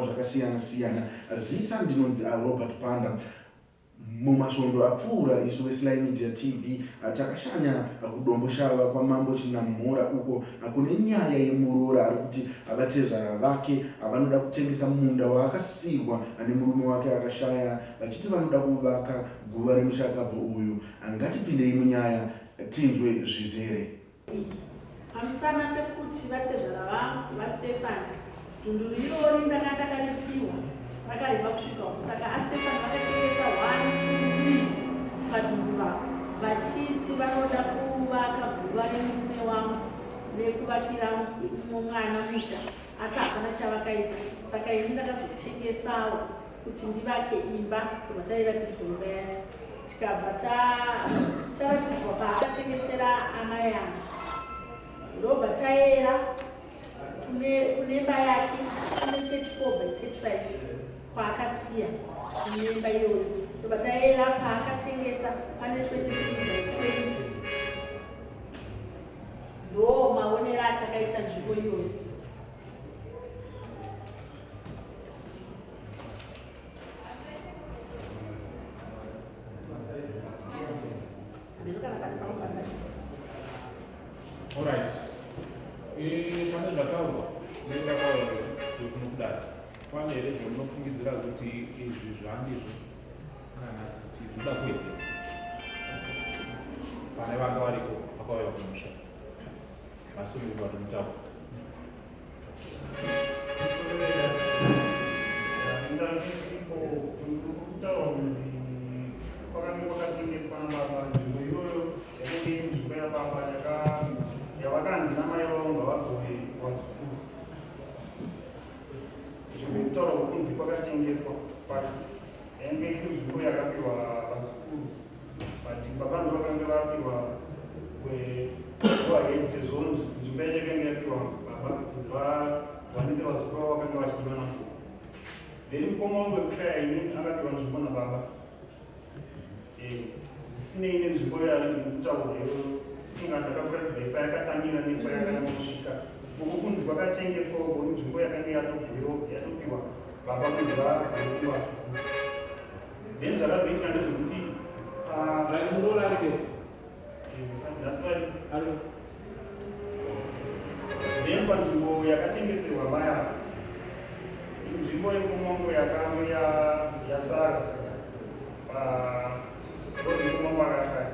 zvakasiyana siyana. Zita ndinonzi Robert Panda. Mumasvondo apfuura isu veSly Media TV takashanya kuDomboshava kwaMambo Chinamhora uko kune nyaya yemuroora ari kuti vatezvara vake vanoda kutengesa munda waakasiirwa nemurume wake akashaya vachiti vanoda kuvaka guva remushakabvu uyu. Ngatipindei munyaya tinzwe zvizere. Pamusana pekuti vatezvara vangu vaStefan dhunduru irori ndanga ndakaripiwa rakareba kusvika uku saka aStefan vakatengesa 1 2 3 padhunduru apo vachiti vanoda kuvaka guva remurume wangu nekuvakira mwana musha asi hapana chavakaita saka ini ndakazotengesawo kuti ndivake imba kubva tairatidzwa imba yacho tikabva taratidzwa paakatengesera amai angu ndobva tayera kune imba yake kune 34 by 35 kwaakasiya kune imba iyoyo ndobva tayera paakatengesa pane 23 by 20 ndo maonero atakaita nzvimbo iyoyo. Alright. Eh, pane zvataurwa nekuda kwekuno kudai pane here zvamunofungidzira kuti izvi zvandizvo kana kuti zvinoda kuwedzera pane vanga variko vakauya kumusha vasungirwa tomutaura Kutaura kunzi kwakange kwakatengeswa nababa nzvimbo iyoyo yakange iri nzvimbo yababa yavakanzi namai vavo ngavagove vazukuru nzvimbo yekutaura kwekunzi kwakatengeswa kwacho yainge iri nzvimbo yakapiwa vazukuru but baba ndo vakange vapiwa go ahead sezvo nzvimbo yacho yakange yapiwa baba kunzi vawanise vazukuru vavo vakange vachidiwa nako. Then mukoma wangu wekushaya ini akapiwa nzvimbo nababa, zvisinei nenzvimbo yaikutaurwa iyoyo. Funga ndakakuratidzai payakatangira nepayakanyanya kusvika uko kunzi kwakatengeswa uko nzvimbo yakange yatoguyo yatopiwa baba kunzi vagoe vazukuru. Then zvakazoitika ndezvekuti Right, muroora ariko? Nhasi vari ariko. Then panzvimbo yakatengeserwa mai ava inzvimbo yekumongo yakange yasara paomumongo akashaya.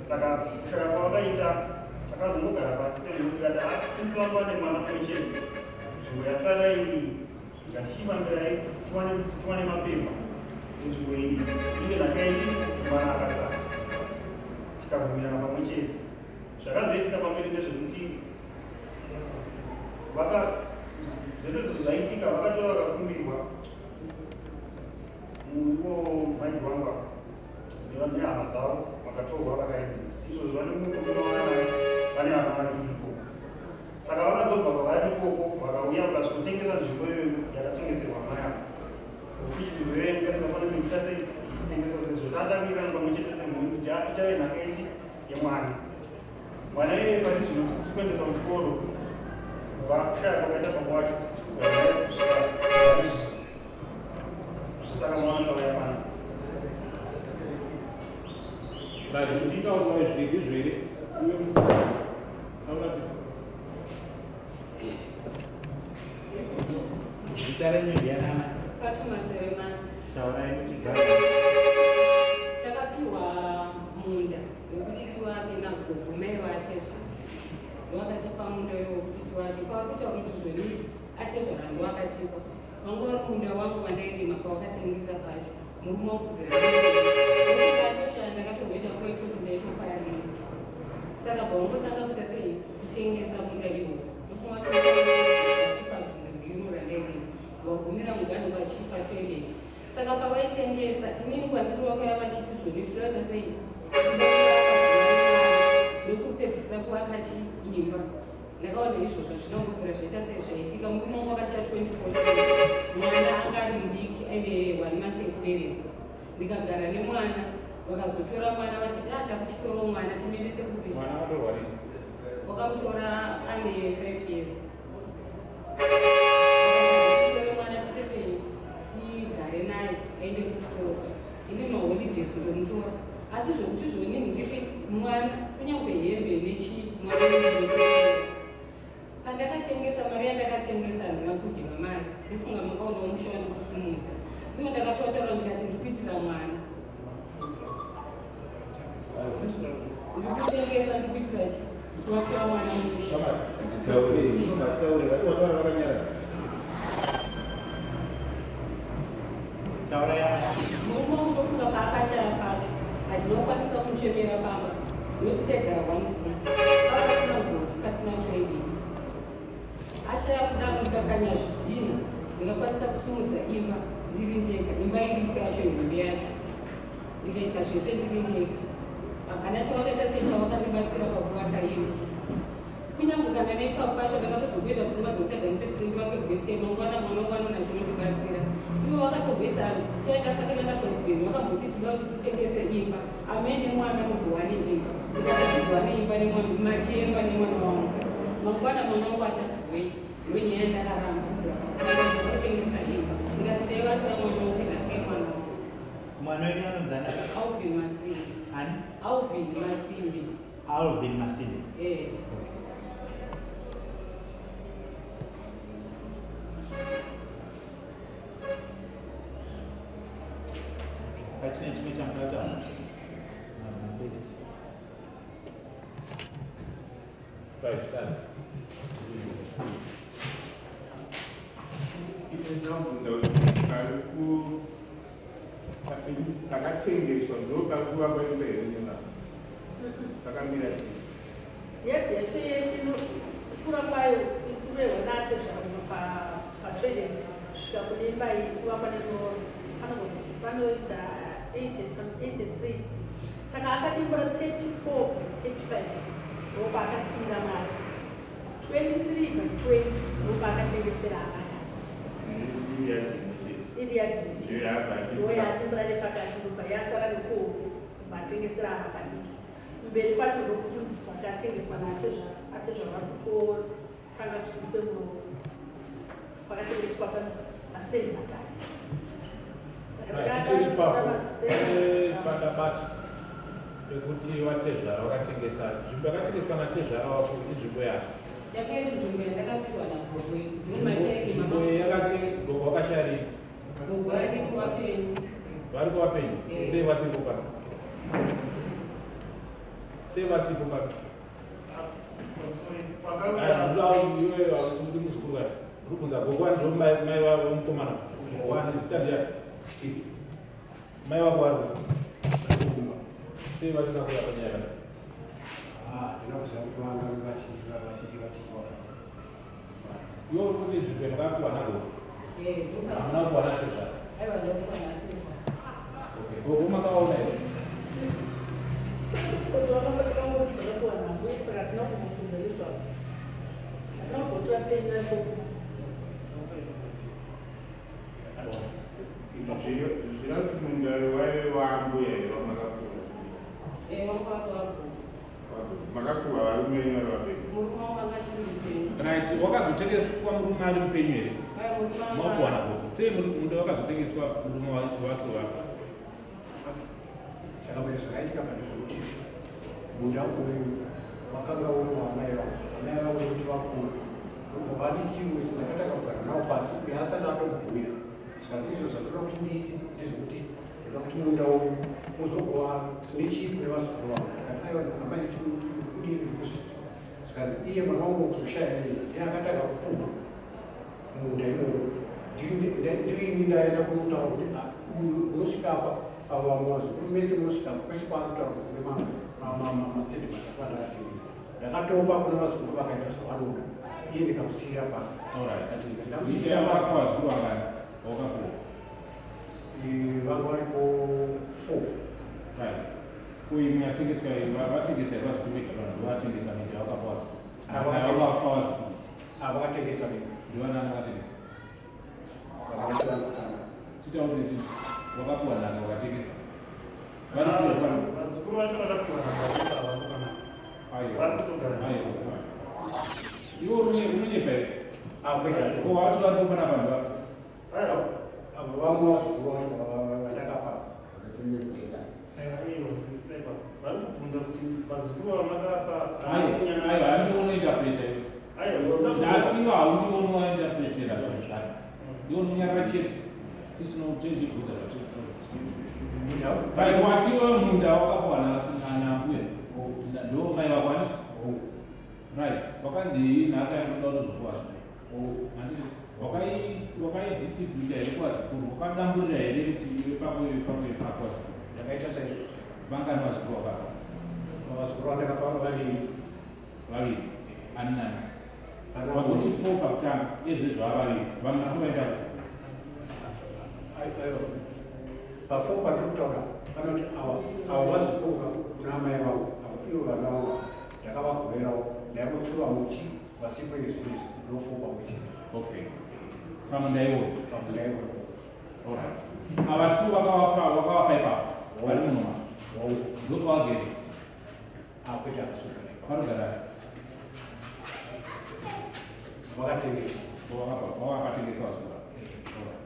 Saka kushaya kwavakaita takazongogara pasi semhuri tikati, ah, since vanga vane mwana mumwe chete, nzvimbo yasara iyi ngatichifambirai tiwane mapepa nzvimbo iyi inge nhaka yechi mwana akasara. Tikabvumirana pamwe chete. Zvakazoitika pamberi ndezvekuti vaka zvese izvo zvaitika vakatora vakakumbirwa ivo mai wangu ava nehama dzavo vakatorwa vakaenda izvozvo vane mumwe vanaye vane vana vaviri ikoko. Saka vakazobva kwavari ikoko vakauya vakasvikotengesa nzvimbo iyoyo yakatengeserwa mai ava, kuti nzvimbo iyoyo yange isingafaniri kuita sei ichitengeswa sezvo tatawirirana pamwe chete semhuri kuti ichave nhaka yechi yemwana. Mwana iyeye pari zvino tisiri kuendesa kuchikoro kubva kushaya kwakaita baba wacho, tisiri kugara naye kusvika pari zvino. Saka mwana tauya pano. Right, uchitaurwa izvi ndizvo here? Uye musikana taura ti Zita renyu ndianana? Fatuma Seremani. Taurai muchigara. Takapiwa munda wekuti tivake nagogo mai vaatezvara. Ndovakatipa munda iwowo kuti tivake. Kwavakuita kuti zvoni atezvara ndovakatipa. Wanga uri munda wangu wandairima pawakatengesa pacho. Murume wangu kubvira atoshaya ndakatomboita kwaitoti ndaitoparira. Saka bva wangotanga kuita sei kutengesa munda iwowo. Ndofunga kuti dundu iro randairima. Wagumira muganhu vachipa toilet. Saka pavaitengesa inini kwandiri vakauya vachiti zvoni tinoita sei nekupedzisa kuvaka chiimba. Ndakaona izvozvo zvinongobvira zvaita sei zvaitika. Murume wangu akashaya 2014, mwana anga ari mudiki aine 1 month ekuberekwa. Ndikagara nemwana, vakazotora mwana vachiti a takuchitorawo mwana timuendese kupi. Mwana akatorwa rini? Wakamutora ane 5 years. Tore mwana. ndigare naye aende kuchikoro. Ini maholidays ndomutora. Asi zvekuti zvoni ndingepe mwana kunyange hembe nechii mwana ndomutora. Pandakatengesa mari yandakatengesa handina kudya mari ndofunga makaonawo musha wandikusimudza iwo ndakatotaura ndikati ndikuitira mwana ndikutengesa ndikuitira chi ndikuwakira mwana musha. Murume wangu ndofunga paakashaya pacho hatina kukwanisa kumuchemera pamba nokuti taigara one room pava pasina mugoti pasina toilet ashaya kudaro ndikakanya zvidhina ndikakwanisa kusumudza imba ndiri ndega imba iripo yacho ihombe yacho ndikaita zvese ndiri ndega hapana chavakaita sechawakandibatsira pakuvaka imba Kunyange kana neipapo pacho ndakatozokuita pfungwa dzekuti rega ndipedzise ndivake gwese mangwana mwana wangu anoona chinondibatsira. Ivo vakatogwesa taenda patakaenda kuRedbend vakamboti tinoda kuti titengese imba amai nemwana mugowane imba ndikati tigowane imba nemwana mari yemba nemwana wangu mangwana mwana wangu achazivei ndonyaya yandakaramba kubvira pakutengesa imba ndikati dai vatora mwana wangu nhaka yemwana wangu. Mwana wenyu anonzi ani? Alvin Masimbi. Ani? Alvin Masimbi. Alvin Masimbi. Eh. Okay. Pachine chimwe chamukata. Mapedzi. Right, done. Ndinobvunza kuti pari ku pakatengeswa ndo pari kuvakwa imba here nevamwe pakamira sei Yadhi yacho yese kukura kwayo ikurehwa naatezvara kubva patoilet kusvika kune imba iyi kuvakwa nemuroora panoita 83 saka akadimbura 34 by 35 ndopaakasiira mari 23 by 20 ndopaakatengesera amai iri yadhindoyadimbura nepakati ndobva yasara nekuhope kubva atengesera ama padiki kumberi kwacho ndokunzi kwakatengeswa naatezvara atezvara vari kutopanga kusiri kwemuroora kwakatengeswa pamasitendi matatu. Tichiri ipapo pandabata pekuti vatezvara vakatengesa nzvimbo yakatengeswa natezvara wako inzvimbo yako. Yakairi nzvimbo yandakapiwa nagogo ndomateki Nzvimbo yakati gogo wakashaya rini? Gogo variko vapenyu. Variko vapenyu? Eh. Sei vasipo pano? Sei vasipo pano? Iwe hausi muri muzukuru wacho. Uri kubvunza gogo wani ndo mai mai wavo mukomana. Wani zita ndiani? Mai wako vari kupi? Sei vasina kuuya panyaya yakadai? Hatina kuziva kuti vanga vachiti vachikora. Iwe uri kuti nzvimbo yamakapiwa nagogo. Eh, ndopa. Hamuna kuwana tezvara. Aiwa ndakapiwa natezvara. Okay. Gogo makaona here? Kuti vakanga takangobvunza navo saka hatina kumbobvunza nezvavo. Hatina kuzotora peni nagogo. Zvira kuti munda waive waambuya here wamakapuwa? Eh, wangu wako wagogo. Makapuwa varume venyu vari vapenyu? Murume wangu anga achiri mupenyu. Right, wakazotengeswa murume ari mupenyu here? Aiwa murume wangu. Makuwana gogo. Sei munda wakazotengeswa murume wake wafa? Chakamboita zvakaitika pane zvekuti munda uyu wakanga uri waamai vangu. Amai vangu nekuti vakuru ndobva vanditi wese ndakatanga kugara navo pasi uye asati atombouya zvikanzi izvo zvandoda kuti ndiite ndezvekuti ndoda kuti munda uyu muzogova nechii kune vazukuru vangu. Ndikati aiwa amai kudini ndikuzviita zvikanzi iye mwana wangu wekuzoshaya iye ndiye akatanga kupumha munda imomo ndiri ini ndaenda kunotaura kuti uyu unosvika apa avo vamwe vazukuru mese munosvika apa kwese kwaakutaura kuti kune masitendi matatu andakatengesa ndakatopa kune vazukuru vakaita zvavanoda iye ndikamusiyira pano. Alright. Ndati ndamusiyira Munda pano. wakapiwa vazukuru vangani? Wakapuwa. Vanga varipo 4. Right. Kuyi yatengeswa vatengesa here vazukuru vega vanhu vatengesa minda yakapa vazukuru? Vakapa vazukuru. Vakatengesa vega. Ndivanani vakatengesa? Vakaita vanotanga. Titaure titi wakapiwa nhaka wakatengesa. Vari kuya pano. Vazukuru vacho vakapiwa nhaka havako kana Aiwa. vari kutogara. Aiwa. Iwe unonyepa here? Kwete. Ko wati varipo panapa ndivapi? Aiwa. Avo vamwe vazukuru vacho vandakapa Vakatengesa here? Aiwa, ivo nzwisisa ipapo. Vari kubvunza kuti vazukuru vamakapa Aiwa, aiwa, handiwe unointerpreta iwe. Aiwa, ndoda Ndatiwa haundiwe unointerpretera zvinhu zvako. Ndiwe unonyarara chete. Tisino tezvibvunza zvatiri. Right, watiwe munda wakapuwa nambuya. Ndo mai vako handiti? Right, wakanzi iyi nhaka yandoda kuzopuwa zvino. Handiti? Wakai wakaidistributa here kuvazukuru? Wakadamburira here kuti iwe pako iwe pako iwe pako vazukuru? Ndakaita saizvozvo. Vangani vazukuru wakapa? Vazukuru vandakapa vaviri. Vaviri. Ani nani? Vakuti four pakutanga, ezve zvava vaviri. Vamwe two vaenda kupi? Pafo patiri kutaura panoti ava ava vazukuru kuna amai vangu ava ivo vana vangu ndakavagoverawo ndaivo two vamuti vasipo izvizvi ndofo pamwe chete. Okay. Pamunda iwoyo. Pamunda iwoyo. Alright. Ava two wakawapa wakawapa ipapo. Vari munoma. Ndopawagere. Ah, kwete havasi kugara ipapo. Vanogara Vakatengesa. Wakatengesa vazukuru. Alright.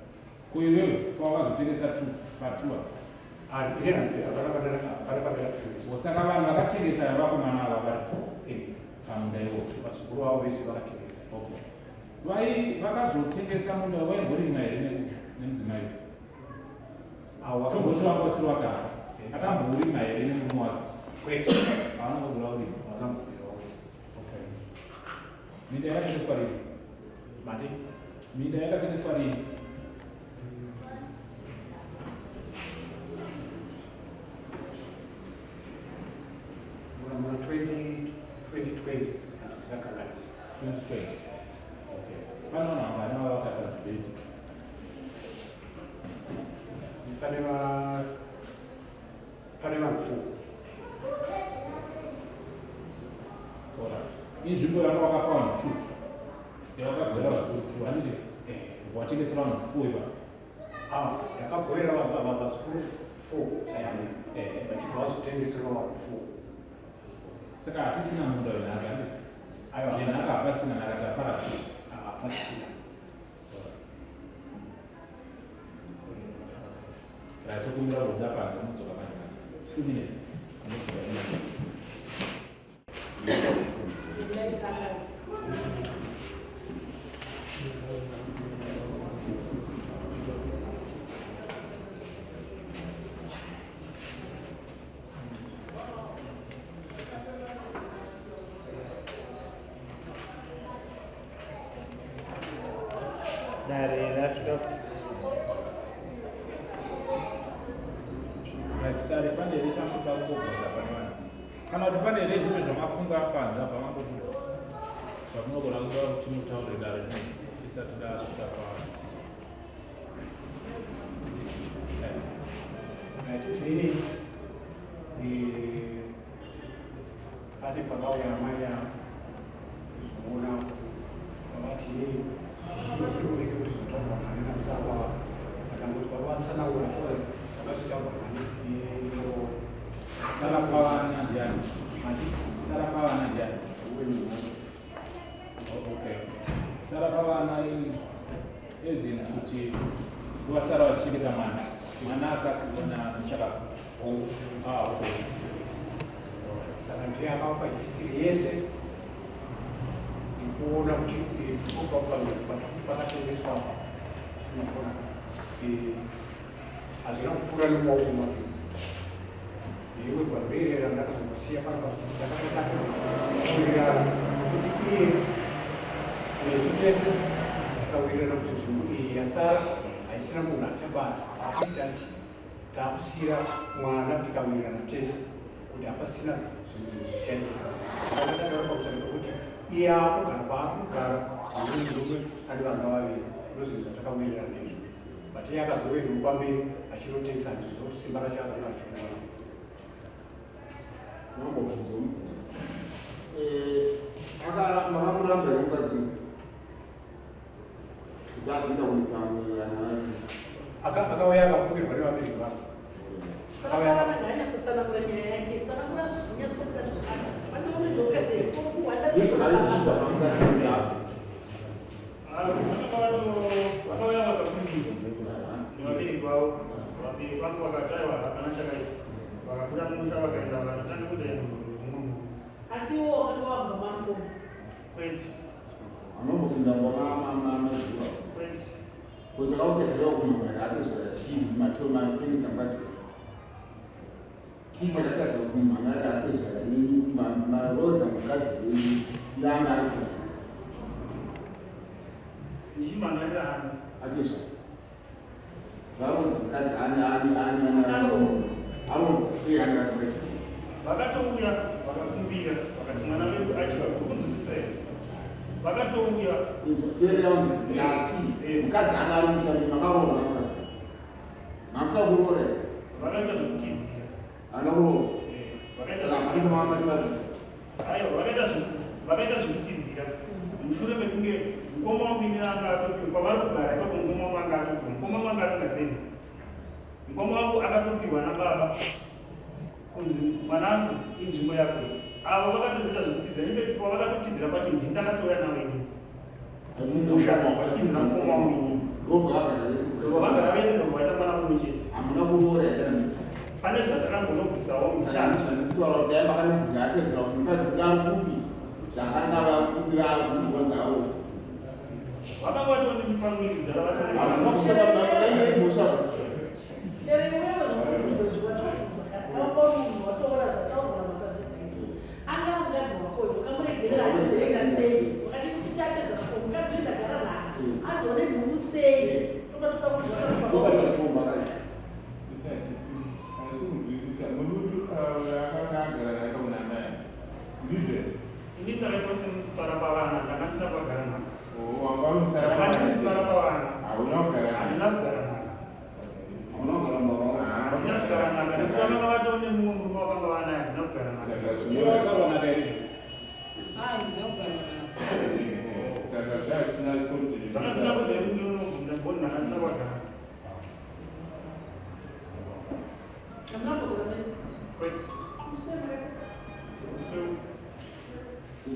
Ko iwewe pawakazotengesa two patua. Ah, ini hapana hapana pandakatengesa. Saka vanhu vakatengesa vakomana ava vari two pamunda iwoyo. Vazukuru vavo vese vakatengesa. Okay. Vai vakazotengesa munda vaimborima here nemudzimai? Ah, Tomboti wanga usiri wakara. Akambourima here nemurume wake? Kwete. Haana kumbobvira urima. Havana kumbobvira urima. Okay. Minda yakatengeswa rini? Mati? Minda yakatengeswa rini? Muna 20 2020 handisikakanganisi. 2020. Okay. Pane vanhu vangani vava vakapa debate? Pane va pane vanhu four. Alright. Inzvimbo yanga wakapa vanhu two. Yawakagovera vazukuru two, handiti? Watengesera vanhu four ipapo. Ah, ndakagovera vazukuru four chayani. Vachibva vazotengesera vanhu four. Saka hatisina munda wenhaka, handiti? Aiwa, Yenhaka hapasina nhaka tapara two. Ah, hapasina. Right, tokumbira kubuda panze munodzoka manje. 2 minutes. Munodzoka imomo. Ndai Sakazi. Dare rasvika. Right, dare pane here chamunoda kungobvunza pane vanhu? Kana kuti pane here zvimwe zvamafunga panze apa mambobuda? Zvamunogona kuda kuti mutaure dare rino isati dasvika padecision. Right, ini pane pakauya amai ava kuzoona vavati inini zvizhinji zvinoneke kuti zotaurwa nani namusangwa ava vakangoti vavatsanangura sure zvakazvitaurwa nani neroora. Sara pavana ndiani? Mati? Sara pavana ndiani? Uwe munhu. Oh, okay. Sara pavana as in kuti vasara vachichengeta mwana. Mwana akasiwa namuchakabva. Hongu. Ah, okay. Saka ndiye akavapa history yese yekuona kuti pakatengeswa apa tinogona hazvina kupfuura nemumaoko make. Neimwe gwaro rere randakazongosiya panapa ndakatatakuwirirana kuti iye nesu tese tikawirirana kuti nzvimbo iyi yasara haisina munhu achabata akuita takusiyira mwana tikawirirana tese kuti hapasina zvinhu zvinhu zvichaitika. Saka ndakataura pamusana pekuti iye akugara kwaakugara nemumwe murume ane vana vaviri ndozvinhu zvatakawirirana izvo. But iye akazoendawo pamberi achinotengesa handiziva kuti simba racho akanga achiriwana. Mambobvunza mubvunzo. Makamuramba here mukadzi uyu? Kuti azoenda kuita vamwe vana vake. Akauya akakumbirwa nevabereki vake. Saka vana ngaanyatsotsanangura nyaya yake. Tsanangura zvinyatsobuda zvakanaka. Pane unodzoka dzeko Zvii zvakaitika pamukadzi uyu abva? Vakauya vakakumbirwa. vavo. Vabereki vangu vakati aiwa hapana chakaipa. Vakabuda mumusha vakaenda vakanotanga kuita imwe mhuri mumwe murume. Asi iwo wakanga wabva mangoma? Kwete. Anombopinda ngoma mazuva? Kwete. Saka utadzira kumangara atozvara chii kuti matoma atengesa mukadzi uyu? Chii chakatadza kuti mumhangari atozvara nenyu kuti maroodza mukadzi wenyu yanga ari kuita? Ndichimhangarira ani? Atezvara. Varoodza mukadzi ani ani ani ani aroodza sei ani ari kuita? Vakatouya vakakumbira vakati mwana wedu achiva kunzwisisa here? Vakatouya. Teerera unzi ndati mukadzi anga ari musha makaroora mukadzi. Mamusa kuroora here? Vakaita zvekutizira. Haana kuroora. Vakaita Saka zvekutizira. mama mati Aiwa vakaita zvekutizira mushure mekunge mukoma wangu ini anga atopiwa kwavari kugara ipapo mukoma wangu anga atopiwa mukoma wangu anga asingazivi. Mukoma wangu akatopiwa nababa kunzi mwanangu inzvimbo yako iyi. Avo vakatozita zvekutiza in fact pavakatotizira pacho ndini ndakatouya navo inini. Mumusha vachitizira mukoma wangu inini. Ndobva vagara vese ndobva vaita mwana mumwe chete. Hamuna kuroora here kana mita? Pane zvatakangonobvisawo muchana. Kutaura kuti dai makanobvunza atezvara kuti mukadzi kuti ari kupi zvakanga vakumbira abvunzwa ngawo. Vakanga vatori pamwiri kudhara vatori. Hamuna kusvika dai mhosva. Chero iwewe zvakubvunzwa zvatobvunzwa kare wanga uri munhu watoora zvataurwa makazviita. Anga mukadzi wako uyu ukamuregerera achizoita sei? Wakati kuti tate zvako mukadzi uyu ndagara naye azoone nhumbu sei? Toba toda kunzwa Soka Asi kunzwisisa murutu akanga agara naka kuna amai ndizvo. Ini ndakaitwa semusara pavana ndanga ndisina kuvagara navo. Wanga uri musara Ndanga ndiri pavana. musara pavana. Hauna kugara navo. Handina kugara navo. Hauna kugara navo. Handina kugara navo. Nekuti vakanga vatoo nemumwe murume wakanga vanaye handina kugara navo. Saka Ivo zvino vakaona here? Ah, ndina kugara navo. Saka zvazvisina kodzero. Zvanga zvisina kodzero yekuti ndinobvunza because ndanga ndisina kuvagara navo. Hamuna kugara mese. Kwete. Muswe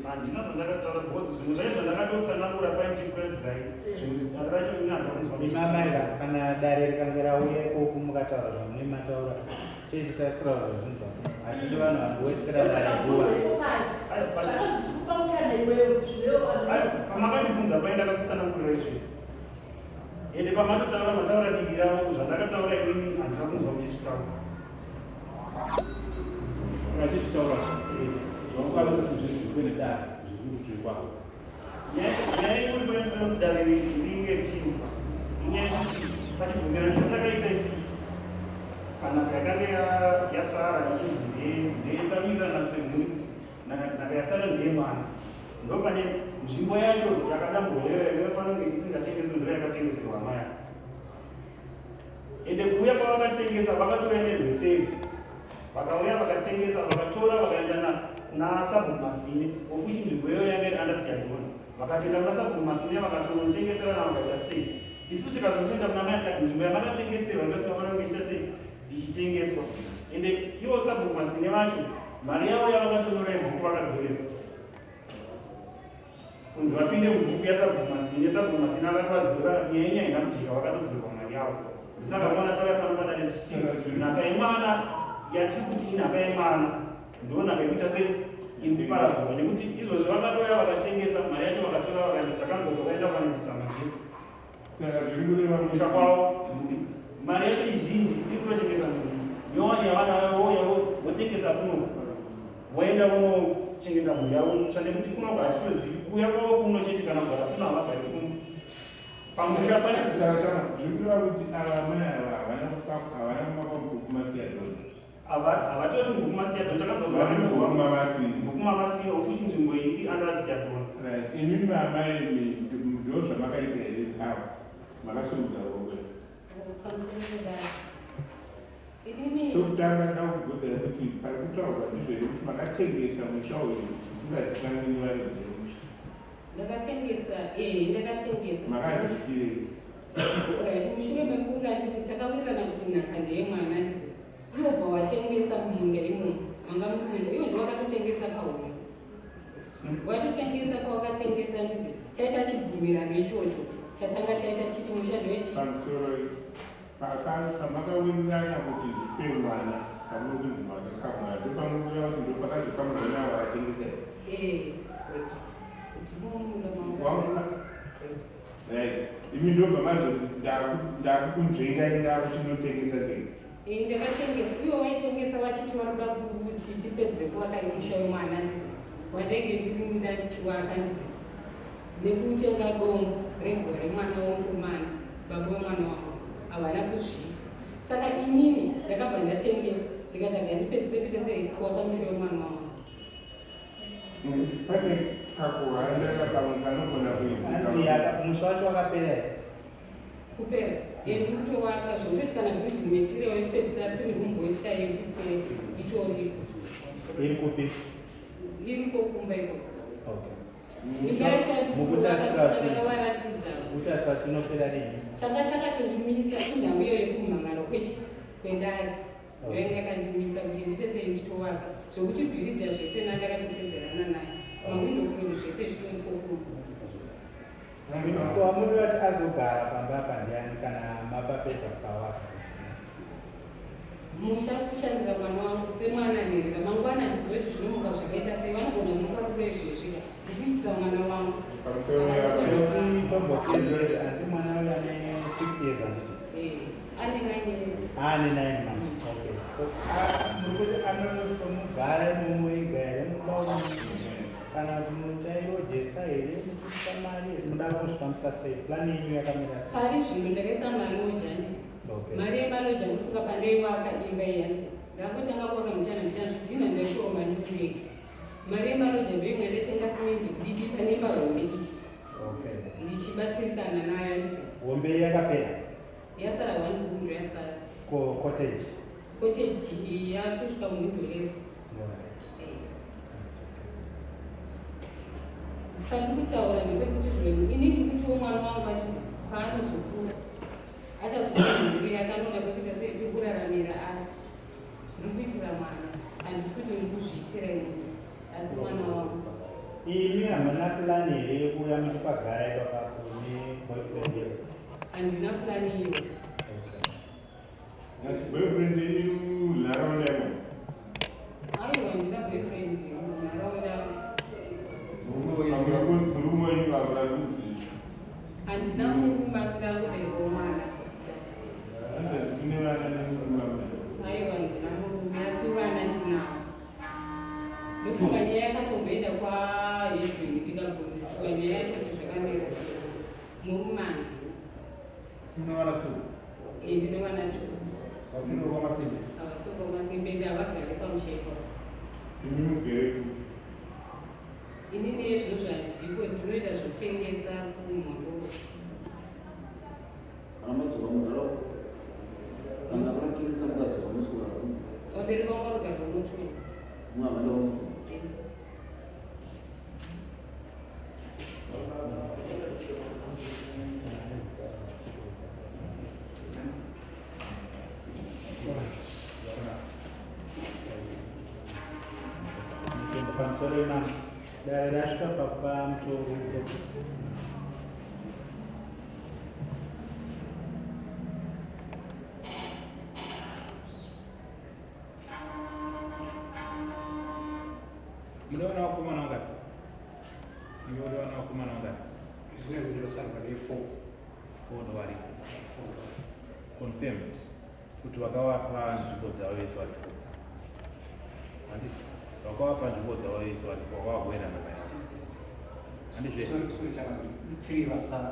Handina zvandakataura because zvinhu zvacho zvandakatotsanangura paindikuratidzai zvinhu dare racho ini handina kunzwa. Imi amai kana dare rikange rauya ikoko mukataura zvamune mataura chechitarisirawo zvezvinhu zvako. Hatidi vanhu vanowestera dare nguva. Zvanga zvichikupa mukana iwewe zvinewo Aiwa, pamakandibvunza pai ndakakutsanangurirai zvese ende pamatotaura mataura divi ravo zvandakataura inini handina kunzwa muchizvitaura. Vachizvitaura zvavangada kuti zvinzwikwe nedare zviri kurutivi kwako. Nyaya iri kuendesa kuti dare ringe richinzwa inyaya yekuti pachibvumirano chatakaita isusu kana yakanga yasara ichinzi ndeyetawirirana semhuri kuti nhaka yasara ndeyemwana ndo pane nzvimbo yacho yakadamburwa iyoyo yanga yafanira kunge isingatengeswi ndo yakatengeserwa amai ava. Ende kuuya kwavakatengesa vakatouya nerweseri vakauya vakatengesa vakatora vakaenda kuna sabhuku Masine of which nzvimbo iyoyo yanga iri under Siyadona. Vakatoenda kuna sabhuku Masine vakatonotengeserana vakaita sei. Isu tikazozoenda kuna mai tikati nzvimbo yamakatengeserwa ndoisingafanira kunge ichiita sei ichitengeswa. Ende ivo sabhuku Masine vacho mari yavo yavakatonyora yebhuku vakadzorerwa. Kunzi vapinde mubhuku yasabhuku Masine, sabhuku Masine akatovadzora akati nyaya yenyu haina kujeka vakatodzorerwa mari yavo. Ndosaka mwana tauya pano padare tichiti nhaka yemwana yatiri kuti inhaka yemwana ndonhaka yekuita sei iri kuparadzwa nekuti izvozvi vakatouya vakatengesa mari yacho vakatora vakaenda takanzwa kuti vakaenda vanoisa magetsi Saka zviri kureva kumusha kwavo mari yacho izhinji iri kutochengeta munhu nyowani yavana vavo yavo votengesa kuno voenda vonochengeta mhuri yavo mutsva nekuti kuno hatitozivi kuuya kwavo kuno chete kana kugara kuno havagari kuno pamusha pane Saka chama zviri kureva kuti ava amai ava havana kumaka mubhuku maSiyadona. Havatori mubhuku maSiyadona takanzwa kuti Vari mubhuku vanonyorwa maMasina. mubhuku maMasina ofuti nzvimbo iyi iri under Siyadona. Right. Imi amai ndo zvamakaita here ava makasimudza ruoko here? Pamusoro pedare. Inini Chokutanga ndoda kubvunzai kuti pari kutaurwa ndizvo here kuti makatengesa musha uyu zvisingazikanwi nevaridzi vemusha. Ndakatengesa, eh ndakatengesa. Makazviitirei? Right, mushure mekunge anditi takawirirana kuti nhaka ndeyemwana anditi iwo bva watengesa mumunda imomo manga muri munda iwo ndowakatotengesa pahombe watotengesa pawakatengesa nditi chaita chibvumirano ichocho chatanga chaita chiti musha ndewechi Pamusoro. Pamakawirirana kuti zvipe mwana pamuri kunzi makakamura ndopamukuda kuti ndopakazokamurwa navo vatengesa here? Right, imi ndobva mazoti ndakukunzvengai ndakuchinotengesa tega. Ndakatengesa, ivo vaitengesa vachiti vari kuda kuti tipedze kuvaka musha wemwana nditi wandainge ndiri munda ndichiwaka nditi nekutenga dombo reguva remwana womukomana baba wemwana wangu havana kuzviita saka inini ndakabva ndatengesa ndikati aga ndipedzise kuita sei kuvaka musha wemwana wangu. Pane kakuhanda kapamwe kanogona kuitika. Musha wacho wakapera here? Kupera. Ye ndiri kutowaka zvekutoti kana building material yekupedzisa tiri room boysta iri kuseri itoripo. Iri kupi? Iriko kumba ikoko. Okay. Imba yacho Mukutarisira kuti ndakavaratidza. mukutarisira kuti inopera rini? Changa chakatondimisa inhau iyo yekumhangaro kwechi kwendari. Ndoyanga yakandimisa kuti ndiite sei nditowaka zvekuti bhiridha zvese nandakatopedzerana naye mawindow frame zvese zvitoriko kumba. Ko wamunoda kuti azogara pamba apa ndiani kana mapapedza kupawaka? Musha kushandira mwana wangu semwana nherera mangwana handizive kuti zvinomuka zvakaita sei vanogona kumupa rudo izvezvika ndikuitira mwana wangu. Toti tomboti hanti mwana uyu ane 6 years handiti? Eh, ane 9 years. Ane 9 manje. Okay. So muri kuti anonomugara imomo ega here mumba umu? Kana kuti muchairojesa here muchiisa mari muda kuzvifambisa sei? Plan yenyu yakamira sei? Pari zvino ndakaisa maloja handiti. Okay. Mari yemaloja ndofunga pandaiwaka imba iyi handiti. Ndakangotanga kuwaka mbichana mbichana zvidhina ndaisoma ndiri Mari yemaloja ndoimwe ndatenga simendi kudidi pane imba hombe iyi. Okay. Ndichibatsirikana nayo handiti. Hombe yakapera? Yasara one room ndoyasara. Ko cottage? Cottage iyi yatosvika muwindow level. Alright. Pandiri kutaura ndepekuti zvoni ini ndiri kutiwo mwana wangu anditi paanozokura achazokura mhuri yake anoda pekuita sei pekuraramira ari. Ndiri kuitira mwana handisi kuti ndiri kuzviitira inini asi mwana wangu. Imi hamuna plan here yekuuya muchipagara ipapapo neboyfriend yenyu? Handina plan iyo. Asi boyfriend yenyu munharaunda imomo? Aiwa handina boyfriend munharaunda. Murume wenyu vakura kuti? Handina murume asi ndakuberekawo mwana. Hanzvadzi kune vana nemurume wamai? Aiwa handina murume asi vana ndinavo. Ndofunga nyaya yakatomboenda kwaHedwin ndikabvunziswa nyaya yacho kuti zvakamira sei. Murume handina. Asi mune vana two? Eh, ndine vana two. Vasiri vekwaMasimbe? Havasiri vekwaMasimbe ende havagari pamusha ipapo. Imi mugere kupi? Inini yezvinhu zvandiko ndinoita zvekutengesa kuMhondoro. Kana madzoka mugara kana vanotengesa mukadzoka moswera kupi? Vabereki vangu vanogara kuMotweni. Mumwe havanda kuMotweni. Eh. Pamusoro imambo, dare rasvika pakupa mutongo. Mune vana vakomana vangani? Iwe une vana vakomana vangani? Zvine ndosarwa ne 4. 4 ndovari. Confirmed kuti vakavapa nzvimbo dzavo vese vari 4. Handiti? Vakavapa nzvimbo dzavo vese vari 4 vakavagoera nhaka yavo. Handizve? Sorry, sorry chana. 3 vasara.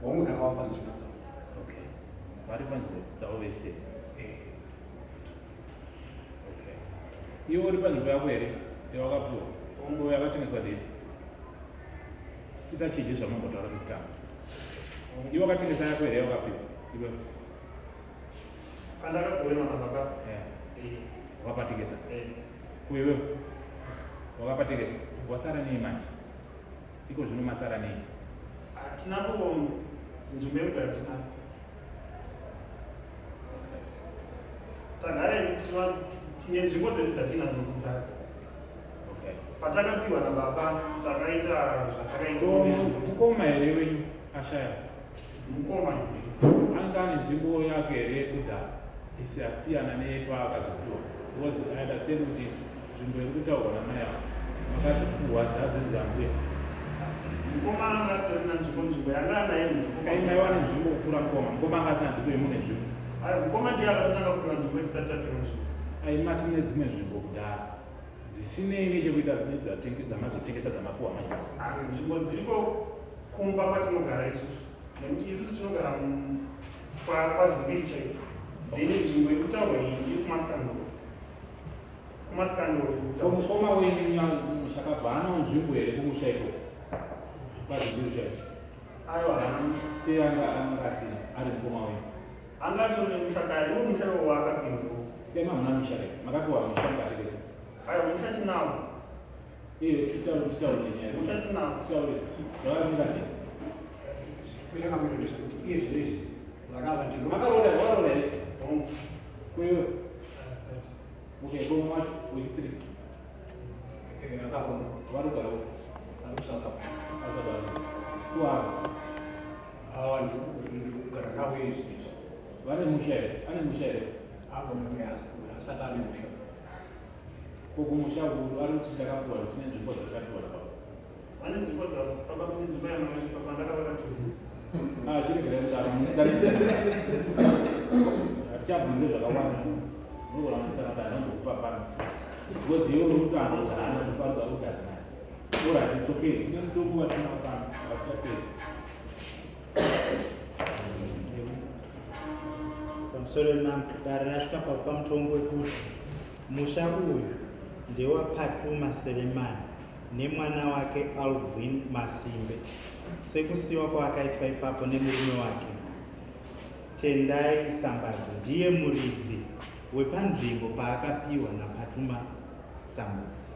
Hongu ndakavapa nzvimbo dzavo. Okay. Vari panzvimbo dzavo vese. Eh. Okay. Iwe uri panzvimbo yako here yawakapiwa? Hongu yakatengeswa ndini. Tisachinje zvamambotaura kekutanga. Iwe wakatengesa yako here yawakapiwa? Iwe. Pandakagoverwa nababa. Eh. Eh. Wakapatengesa. Eh. Kuiwe. Wakapatengesa. Wasara nei manje? Iko zvino masara nei? Hatina kuko nzvimbo yekugara tinayo. Tagara tine nzvimbo dzedu dzatinadzo kudhara. Okay. Patakapiwa nababa takaita zvatakaita. Mukoma here wenyu ashaya? Mukoma. Anga ane nzvimbo yake here yekudhara isi asiyana neyepaakazopiwa? Because I understand kuti nzvimbo iri kutaurwa namai ava makadzipuhwa dzadzinzi ambuya. Mukoma anga asitorina nzvimbo, nzvimbo yanga anayo Saka imi maiva nenzvimbo kupfuura mukoma. Mukoma anga asina nzvimbo imi mune nzvimbo. Ayo mukoma ndiye akatotanga kupiwa nzvimbo tisati tapiwa nzvimbo. Ai mati mune dzimwe nzvimbo kudhara dzisinei nechekuita nedzamazotengesa dzamapuwa manje. Ah, nzvimbo dziriko kumba kwatinogara isusu nekuti isusu tinogara kwaZimbiri chaiko then nzvimbo iri kutaurwa iyi iri kuMasikandoro. kumasikandoro Ko mukoma wenyu mushakabva anawo nzvimbo here kumusha ikoko kwaZimbiri chaiko? Aiwa haana musha. Sei anga anga asina ari mukoma wenyu? Anga atori nemusha kare, iwo musha iwo waakapiwa. Sei mamuna misha kai? Makapiwa musha mukatekesa? Aiwa musha tinawo. Iye titaure titaure nenyaya. Musha tinawo. Titaure. Zvakamira sei? Kuchangamira ndezvekuti iye zvino izvi vana ava ndiro. Makaroora wakaroora here? Hongu. Kwewe. Okay, ko mwacho wechithree. Eh, akaroora. Vari kugara uko. Ari kuSouth Africa. Ari South Africa. Kuava. Ava ndiri kugara navo izvi izvi. Vane musha here? Ane musha here? Avo asati ane musha. Ko kumusha uku ari kuti takapiwa tine nzvimbo dzatakapiwa nababa. Vane nzvimbo dzavo. Baba mune nzvimbo yamakapiwa pandakavaka chirudzi. Ah, chiregerai kudaro muunganidza. Hatichabvunze zvakawanda. Unogona kunetsana kuti anombokupa pano. Because iwe uri kutohana kuti haana kupa ari kugara naye. Alright, it's okay. Tine mutongo watinawo pano. Hatichapedza. Pamusoro wemambo, dare rasvika pakupa mutongo wekuti musha uyu ndewaPatuma Selemani nemwana wake Alvin Masimbe sekusiwa kwaakaitwa ipapo nemurume wake Tendai Sambadzi ndiye muridzi wepanzvimbo paakapiwa naPatuma Sambadzi.